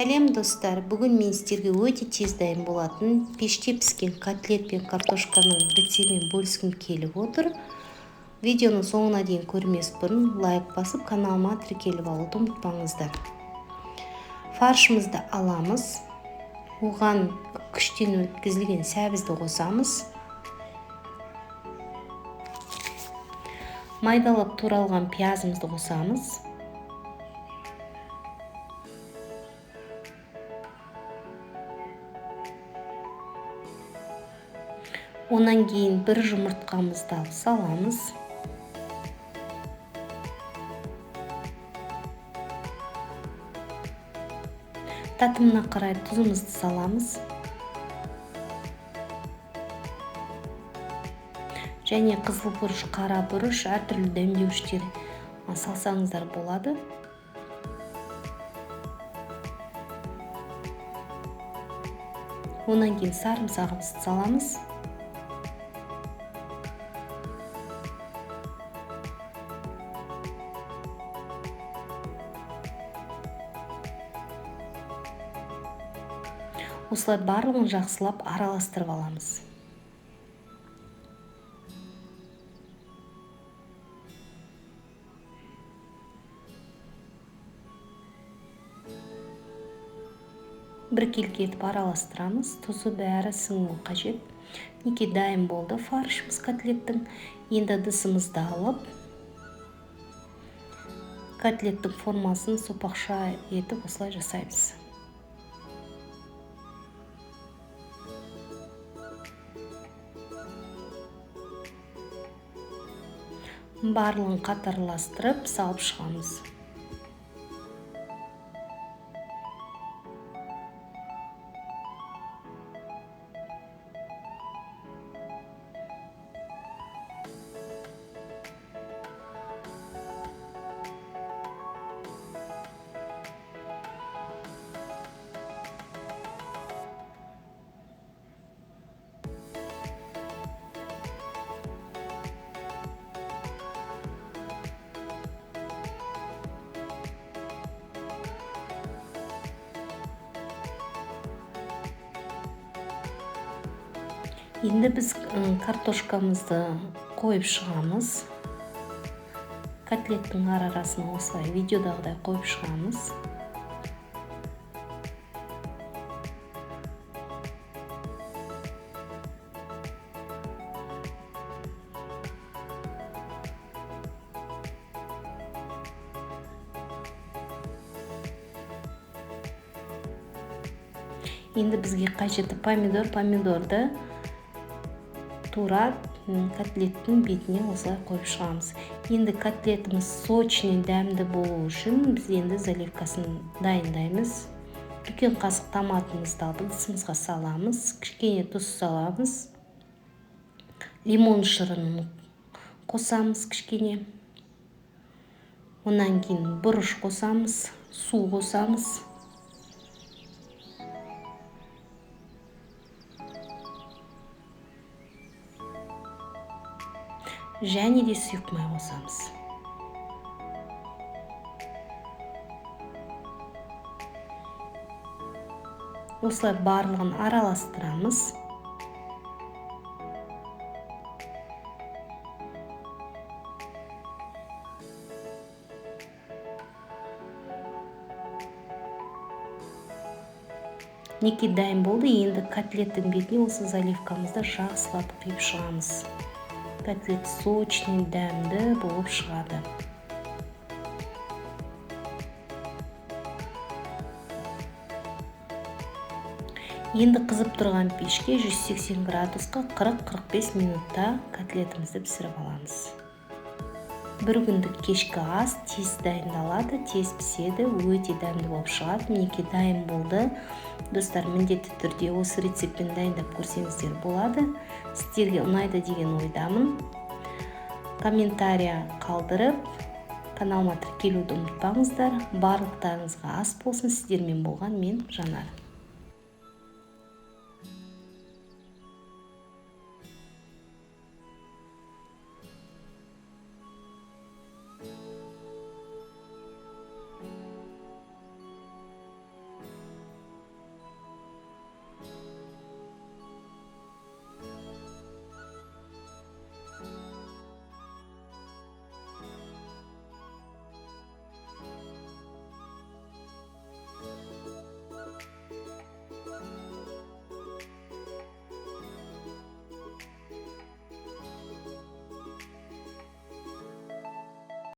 Сәлем, достар! Бүгін мен сіздерге өте тез дайын болатын пеште піскен котлет пен картошканың рецептімен бөліскім келіп отыр. Видеоның соңына дейін көрмес бұрын лайк басып, каналыма тіркеліп алуды ұмытпаңыздар. Фаршымызды аламыз. Оған күштен өткізілген сәбізді қосамыз. Майдалап туралған пиязымызды қосамыз. Онан кейін бір жұмыртқамызды алып саламыз. Татымына қарай тұзымызды саламыз. Және қызыл бұрыш, қара бұрыш, әртүрлі дәмдеуіштер салсаңыздар болады. Онан кейін сарымсағымызды саламыз. Осылай барлығын жақсылап араластырып аламыз. Біркелкі етіп араластырамыз. Тұзы бәрі сіңуі қажет. Мінекей, дайын болды фаршымыз котлеттің. Енді ыдысымызды алып, котлеттің формасын сопақша етіп осылай жасаймыз. Барлығын қатарластырып салып шығамыз. Енді біз картошкамызды қойып шығамыз. Котлеттің ар-арасына осылай видеодағыдай қойып шығамыз. Енді бізге қажетті помидор, помидорды тура котлеттің бетіне осылай қойып шығамыз. Енді котлетіміз сочный, дәмді болу үшін біз енді заливкасын дайындаймыз. Үлкен қасық томатымызды алып ыдысымызға саламыз, кішкене тұз саламыз, лимон шырынын қосамыз кішкене. Онан кейін бұрыш қосамыз, су қосамыз. Және де сұйық май қосамыз. Осылай барлығын араластырамыз. Мінекей, дайын болды. Енді котлеттің бетіне осы заливкамызды жақсылап құйып шығамыз. Котлет сочный, дәмді болып шығады. Енді қызып тұрған пешке 180 градусқа 40-45 минутта котлетімізді пісіріп аламыз. Бір күндік кешкі ас тез дайындалады, тез піседі, өте дәмді болып шығады. Мінекей, дайын болды. Достар, міндетті түрде осы рецептпен дайындап көрсеңіздер болады. Сіздерге ұнайды деген ойдамын. Комментария қалдырып, каналыма тіркелуді ұмытпаңыздар. Барлықтарыңызға ас болсын. Сіздермен болған мен, Жанар.